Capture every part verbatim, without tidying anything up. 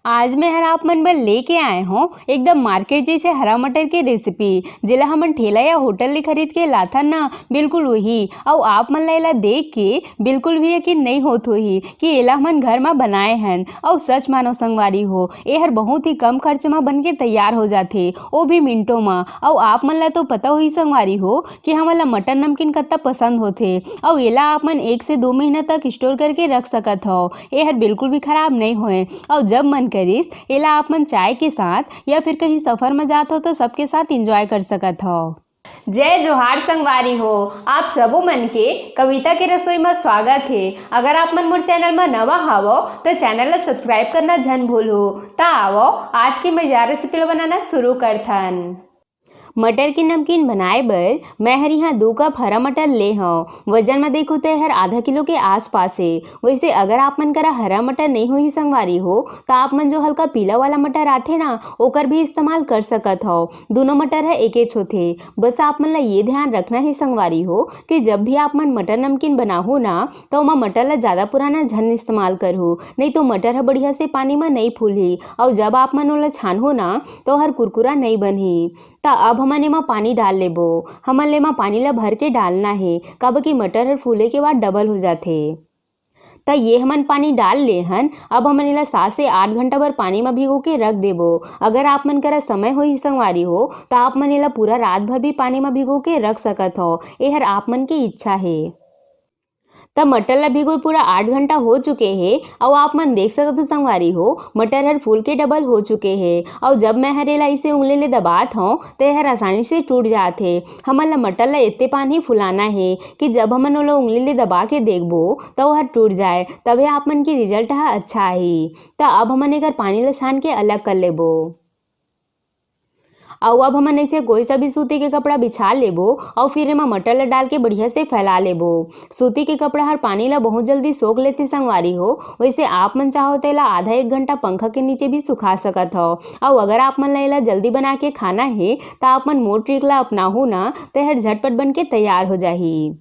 आज मैं हर आप मन बर लेके आए हों एकदम मार्केट जैसे हरा मटर के रेसिपी, जेला हमन ठेला या होटल ले खरीद के लाथन ना, बिल्कुल वही। अउ आप मन ला एला देख के बिल्कुल भी यकीन नहीं होत होही कि एला हमन घर मा बनाए हन। अउ सच मानो संगवारी हो, एहर बहुत ही कम खर्च मा बन के तैयार हो जाथे, ओ भी मिनटों मा। अउ आप मन ला तो पता होही संगवारी हो कि हमन ला मटर नमकीन कत्ता पसंद होथे। अउ एला आप मन एक से दो महीना तक स्टोर करके रख सकत हव, एहर बिल्कुल भी खराब नहीं होए। अउ जब मन करिस, एला आप मन चाय के साथ या फिर कहीं सफर में जात हो तो सबके साथ एंजॉय कर सकत हव। जय जोहार संगवारी हो, आप सबो मन के कविता के रसोई में स्वागत हे। अगर आप मन मोर चैनल में नवा हवो तो चैनल ला सब्सक्राइब करना झन भूलहू। त आवो, आज के मजेदार रेसिपी ला बनाना शुरू करथन। मटर के नमकीन बनाए बर मैं हर यहाँ दू कप हरा मटर ले हव। वजन म देखहू त एहर आधा किलो के आसपास हे। वैसे अगर आप मन करा हरा मटर नहीं होही संगवारी हो, त आप मन जो हल्का पीला वाला मटर आथे ना, ओकर भी इस्तेमाल कर सकत हव। दोनों मटर ह एकेच होथे। बस आप मन ला ये ध्यान रखना हे संगवारी हो कि जब भी आप मन मटर नमकीन बनाहू ना, त ओमा मटर ला ज़्यादा पुराना झन इस्तेमाल करहू, नहीं तो मटर ह बढ़िया से पानी म नहीं फूलही। अउ जब आप मन ओला छानहू ना, त ओहर कुरकुरा नहीं बनही। त अब हमन एमा पानी डाल लेबो। हमन ले एमा पानी ला भर के डालना हे, काबर कि मटर हर फूले के बाद डबल हो जाथे। त ये हमन पानी डाल ले हन। अब हमन एला सात से आठ घंटा बर पानी म भिगो के रख देबो। अगर आप मन करा समय होही संगवारी हो, त आप मन एला पूरा रात भर भी पानी म भिगो के रख सकत हव। एहर आप मन के इच्छा हे। त मटर ला भिगोए पूरा आठ घंटा हो चुके हे, अउ आप मन देख सकत हो संगवारी हो, मटर हर फूल के डबल हो चुके हे। अउ जब मैं हर एला इसे उंगली ले दबात हव, त एहर आसानी से टूट जात हे। हमन ला मटर ला एते पान ही फुलाना हे कि जब हमन ओला उंगली ले दबा के देखबो, त ओहर टूट जाए, तभे आप मन के रिजल्ट ह अच्छा आही। त अब हमन एकर पानी ला छान के अलग कर लेबो। अउ अब हमन ऐसे कोई सा भी सूती के कपड़ा बिछा लेबो अउ फिर एमा मटर ला डाल के बढ़िया से फैला लेबो। सूती के कपड़ा हर पानी ला बहुत जल्दी सोख लेथे संगवारी हो, वैसे आप मन चाहो त एला आधा एक घंटा पंखा के नीचे भी सुखा सकत हव। अउ अगर आप मन ला एला जल्दी बना के खाना हे, त आप मन मोर ट्रिक ला अपनाहू ना, त एहर झटपट बन के तैयार हो जाही।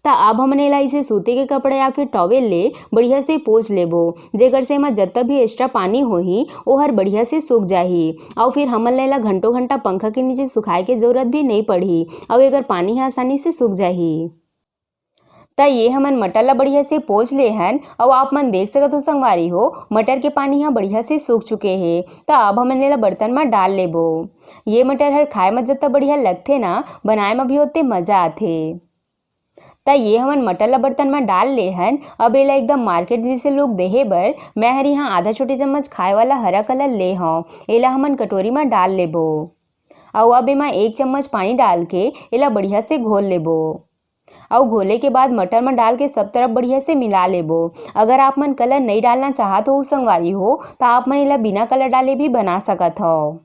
त अब हमन एला इसे सूती के कपड़ा या फिर टॉवेल ले बढ़िया से पोंछ लेबो, जेकर से एमा जतका भी एक्स्ट्रा पानी होही, ओहर बढ़िया से सूख जाही। अउ फिर हमन ला एला घंटों घंटा पंखा के नीचे सुखाए के जरूरत भी नइ पड़ही, अउ एकर पानी ह आसानी से सूख जाही। त ये हमन मटर ला बढ़िया से पोंछ ले हन, अउ आप मन देख सकत हो संगवारी हो, मटर के पानी ह बढ़िया से सूख चुके हे। त अब हमन एला बर्तन म डाल लेबो। ये मटर हर खाए म जतका बढ़िया लगथे ना, बनाए म भी ओतके मजा आथे। त ये हमन मटर ला बर्तन म डाल ले हन। अब एला एकदम मार्केट जैसे लुक देहे बर मैं हर यहाँ आधा छोटे चम्मच खाए वाला हरा कलर ले हव। एला हमन कटोरी म डाल लेबो। अउ अब एमा एक चम्मच पानी डाल के एला बढ़िया से घोल लेबो। अउ घोले के बाद मटर म डाल के सब तरफ बढ़िया से मिला लेबो। अगर आप मन कलर नइ डालना चाहत हो संगवारी हो, त आप मन एला बिना कलर डाले भी बना सकत हव।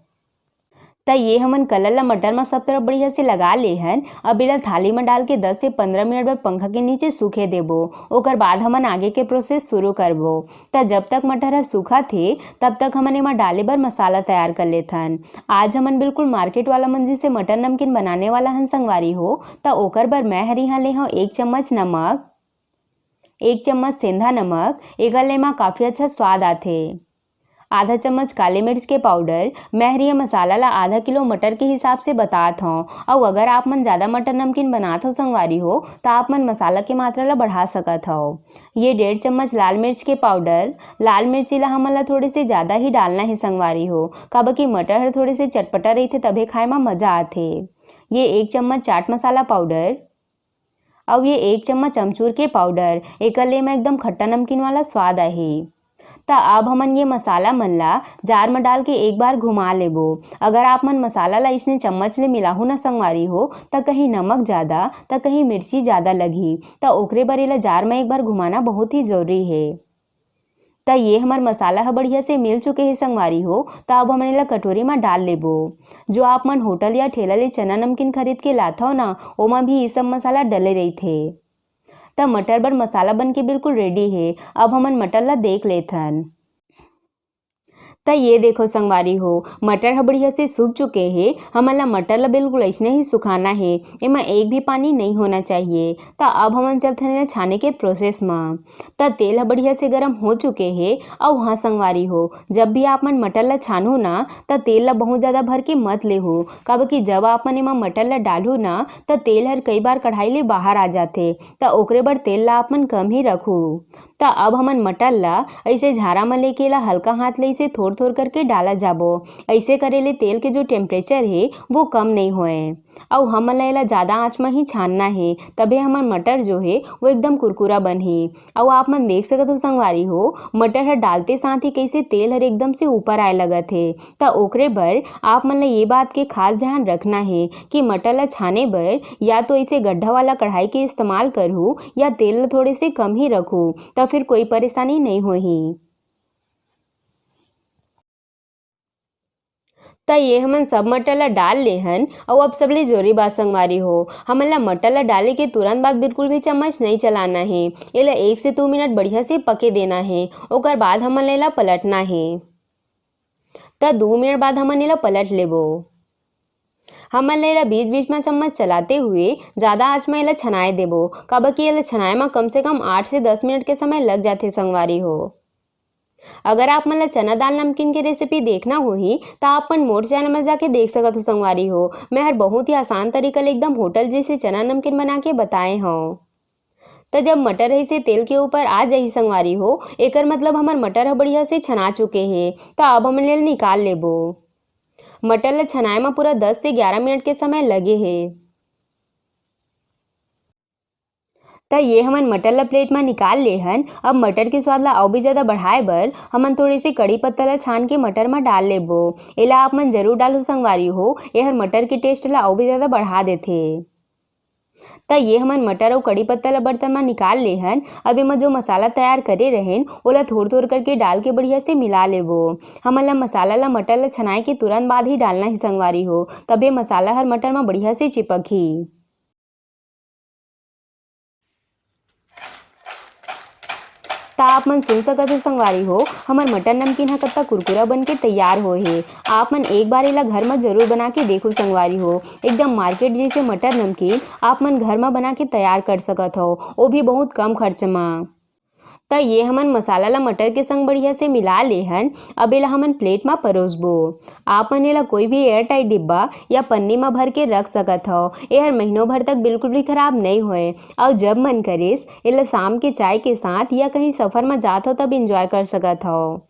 त ये हमन कलर ला मटर म सब तरफ बढ़िया से लगा ले हन। अब एला थाली म डाल के दस से पंद्रह मिनट बर पंखा के नीचे सूखे देबो। ओकर बाद हमन आगे के प्रोसेस शुरू करबो। त जब तक मटर ह सूखत हे, तब तक हमन एमा डाले बर मसाला तैयार कर लेथन। आज हमन बिल्कुल मार्केट वाला मंजी से मटर नमकीन बनाने वाला हन संगवारी हो। त ओकर बर मैं हर इहाँ ले हव एक चम्मच नमक, एक चम्मच सेंधा नमक, एकर ले एमा काफ़ी अच्छा स्वाद आथे। आधा चम्मच काली मिर्च के पाउडर। मैं हर ये मसाला ला आधा किलो मटर के हिसाब से बतात हव, अउ अगर आप मन ज़्यादा मटर नमकीन बनात हो संगवारी हो, त आप मन मसाला के मात्रा ला बढ़ा सकत हव। ये डेढ़ चम्मच लाल मिर्च के पाउडर। लाल मिर्ची ला हमन ला थोड़े से ज़्यादा ही डालना हे संगवारी हो, काबर कि मटर हर थोड़े से चटपटा रहिथे, तभे खाए म मजा आथे। ये एक चम्मच चाट मसाला पाउडर, अउ ये एक चम्मच अमचूर के पाउडर, एकर ले एमा एकदम खट्टा नमकीन वाला स्वाद आही। त अब हमन ये मसाला मन ला जार म डाल के एक बार घुमा लेबो। अगर आप मन मसाला ला इसने चम्मच ले मिलाहू ना संगवारी हो, त कहीं नमक ज़्यादा, त कहीं मिर्ची ज़्यादा लगही, त ओकरे बर एला जार म एक बार घुमाना बहुत ही जरूरी हे। त ये हमर मसाला ह बढ़िया से मिल चुके हे संगवारी हो, त अब हमन एला कटोरी म डाल लेबो। जो आप मन होटल या ठेला ले चना नमकीन खरीद के लाथव ना, ओमा भी ये सब मसाला डले रहिथे। त मटर बर मसाला बन के बिल्कुल रेडी हे। अब हमन मटर ला देख लेथन। त ये देखो संगवारी हो, मटर ह बढ़िया से सूख चुके हे। हमन ला मटर ला बिल्कुल अइसने ही सुखाना हे, एमा एक भी पानी नहीं होना चाहिए। त अब हमन चलथन एला छाने के प्रोसेस म। त तेल ह बढ़िया से गरम हो चुके हे। अउ हाँ संगवारी हो, जब भी आप मन मटर ला छानहू ना, त तेल ला बहुत ज़्यादा भर के मत लेहू, काबर कि जब आप मन एमा मटर ला डालहू ना, त तेल हर कई बार कढ़ाई ले बाहर आ जाथे। त ओकरे बर तेल ला आप मन कम ही रखू। त अब हमन मटर ला अइसे झारा म लेके एला हल्का हाथ ले अइसे थोर-थोर करके डाला जाबो। अइसे करे ले तेल के जो टेम्परेचर हे, वो कम नइ होए। अउ हमन ला एला जादा आँच म ही छानना हे, तभे हमर मटर जो हे, वो एकदम कुरकुरा बनही। अउ आप मन देख सकत हो संगवारी हो, मटर ह डालते साथ ही कइसे तेल हर एकदम से ऊपर आए लगत हे। त ओकरे बर आप मन ला ये बात के खास ध्यान रखना हे कि मटर ला छाने बर या तो अइसे गड्ढा वाला कढ़ाई के इस्तेमाल करहू या तेल ला थोड़े से कम ही रखहू, त फिर कोई परेशानी नइ होही। त ये हमन सब मटर ला डाल ले हन। अउ अब सबले जरूरी बात संगवारी हो, हमन ला मटर ला डाले के तुरंत बाद बिल्कुल भी चम्मच नइ चलाना हे। एला एक से दू मिनट बढ़िया से पके देना हे, ओकर बाद हमन ला एला पलटना हे। त दू मिनट बाद हमन एला पलट लेबो। हमन ला एला बीच-बीच म चम्मच चलाते हुए जादा आँच म एला छनाए देबो, काबर कि एला छनाए म कम से कम आठ से दस मिनट के समय लग जाथे संगवारी हो। अगर आप मन ला चना दाल नमकीन के रेसिपी देखना होही, त आप मन मोर चैनल म जाके देख सकत हो संगवारी हो। मैं हर बहुत ही आसान तरीका ले एकदम होटल जैसे चना नमकीन बना के बताए हव। त जब मटर अइसे तेल के ऊपर आ जाही संगवारी हो, एकर मतलब हमर मटर ह बढ़िया से छना चुके हे। त अब हमन एला निकाल लेबो। मटर ल छनाए म पूरा दस से ग्यारह मिनट के समय लगे हे। त ये हमन मटर ल प्लेट म निकाल ले हन। अब मटर के स्वाद ल अउ भी ज्यादा बढ़ाए बर हमन थोड़े से कड़ी पत्ता ल छान के मटर म डाल लेबो। एला आप मन जरूर डालहु संगवारी हो, एहर मटर के टेस्ट ल अउ भी ज्यादा बढ़ा देथे। त ये हमन मटर अउ कड़ी पत्ता ल बर्तन म निकाल ले हन। अब एमा जो मसाला तैयार करे रहेन, ओला थोर-थोर करके डाल के बढ़िया से मिला लेबो। हमन ल मसाला ल मटर ल छनाए के तुरंत बाद ही डालना हे संगवारी हो, तभे मसाला हर मटर म बढ़िया से चिपकही। त आप मन सुन सकत हो संगवारी हो, हमर मटर नमकीन ह कतका कुरकुरा बन के तैयार होए हे। आप मन एक बार एला घर म जरूर बना के देखो संगवारी हो, एकदम मार्केट जैसे मटर नमकीन आप मन घर म बना के तैयार कर सकत हव, वो भी बहुत कम खर्च म। त ये हमन मसाला ला मटर के संग बढ़िया से मिला ले हन। अब एला हमन प्लेट म परोसबो। आप मन एला कोई भी एयर टाइट डिब्बा या पन्नी म भर के रख सकत हव। एहर महीनों भर तक बिल्कुल भी खराब नइ होए। अउ जब मन करिस, एला शाम के चाय के साथ या कहीं सफर म जात हव, तब एंजॉय कर सकत हव।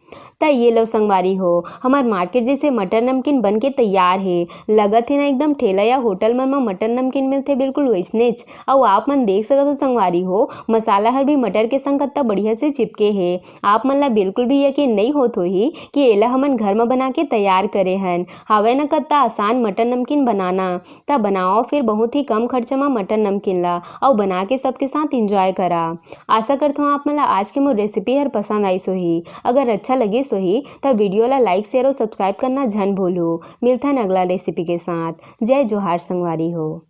त ये लो संगवारी हो, हमर मार्केट जैसे मटर नमकीन बन के तैयार हे। लगत हे ना, एकदम ठेला या होटल मन म मटर नमकीन मिलथे, बिल्कुल वैसनेच। अउ आप मन देख सकत हो संगवारी हो, मसाला हर भी मटर के संग कत्ता बढ़िया से चिपके हे। आप मन ला बिल्कुल भी यकीन नइ होत होही कि एला हमन घर म बना के तैयार करे हन। हावय ना कत्ता आसान मटर नमकीन बनाना। त बनाओ फिर बहुत ही कम खर्चा म मटर नमकीन ला, अउ बना के सबके साथ एंजॉय करा। आशा करथों आप मन ला आज के मोर रेसिपी हर पसंद आइस होही। अगर अच्छा लगिस होही त वीडियो ला लाइक, शेयर अउ सब्सक्राइब करना झन भूलहू। मिलथन अगला रेसिपी के साथ। जय जोहार संगवारी हो।